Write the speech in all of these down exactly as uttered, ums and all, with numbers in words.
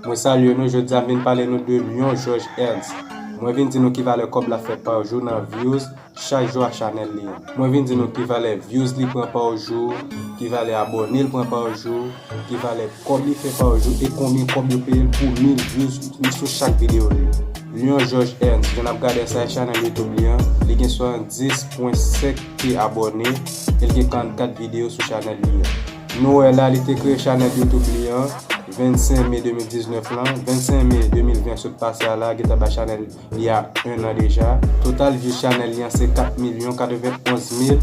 Mwen salye nou, jodi a m vin pale nou de Lion George Ernst. Mwen vin di nou ki valè kòb l ap fè pa jou nan views chak jou ak chanèl li an. Mwen vin di nou ki valè views li pran pa jou, ki valè abòne l pran pa jou, ki valè kòb li fè pa jou e konbyen kòb yo peye l pou mil views sou chak videyo li. Lion George Ernst, jan n ap gade sa, chanèl YouTube li an, li gen swasanndis pwen senk K abòne e li gen karannkat videyo sou chanèl li an. Nou wè la, li te kreye chanèl YouTube li an vennsenk me de mil diznèf lan, vennsenk me de mil ven sot pase a la, gentan bay chanèl li a en an deja. Total views chanèl li an se kat milyon katrevenonz mil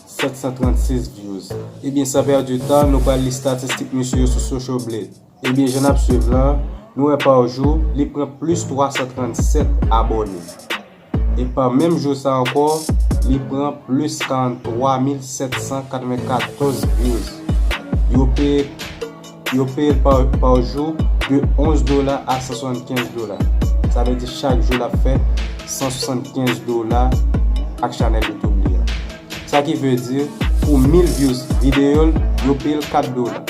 sèt san trannsis views. Ebyen, san pèdi tan, nou pral li statistik misye yo sou Social Blade. Ebyen, jan n ap swiv lan, nou wè pa jou, li pran plis twa san trannsèt abòne. E pa menm jou sa ankò, li pran plis karanntwa mil sèt san katrevenkatòz views. Yo peye, yo peye l pa, pa jou de onz dola a san swasannkenz dola. Sa vle di chak jou l ap fè san swasannkenz dola ak chanèl YouTube li an. Sa ki vle di, pou mil views videyo l, yo peye l kat dola.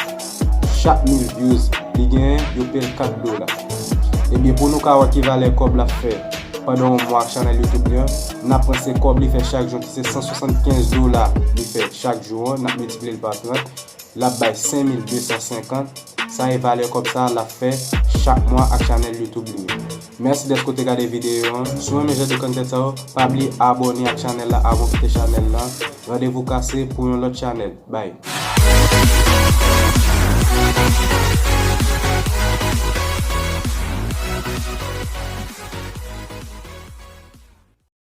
Chak mil views li genyen, yo peye l kat dola. Ebyen, pou nou ka wè ki valè kòb l ap fè pandan yon mwa ak chanèl YouTube li an, n ap pran se kòb li fè chak jou, ki se san swasannkenz dola li fè chak jou an, n ap miltipliye l pa trant, l ap bay senk mil de san senkant. Sa e valè kòb sa l ap fè chak mwa ak chanèl YouTube li an. Mèsi dèske w te gade videyo an. Si w renmen jan de kòntèn sa yo, pa bliye abòne ak chanèl la avan w kite chanèl la. Randevou kase pou yon lòt chanèl. Bye.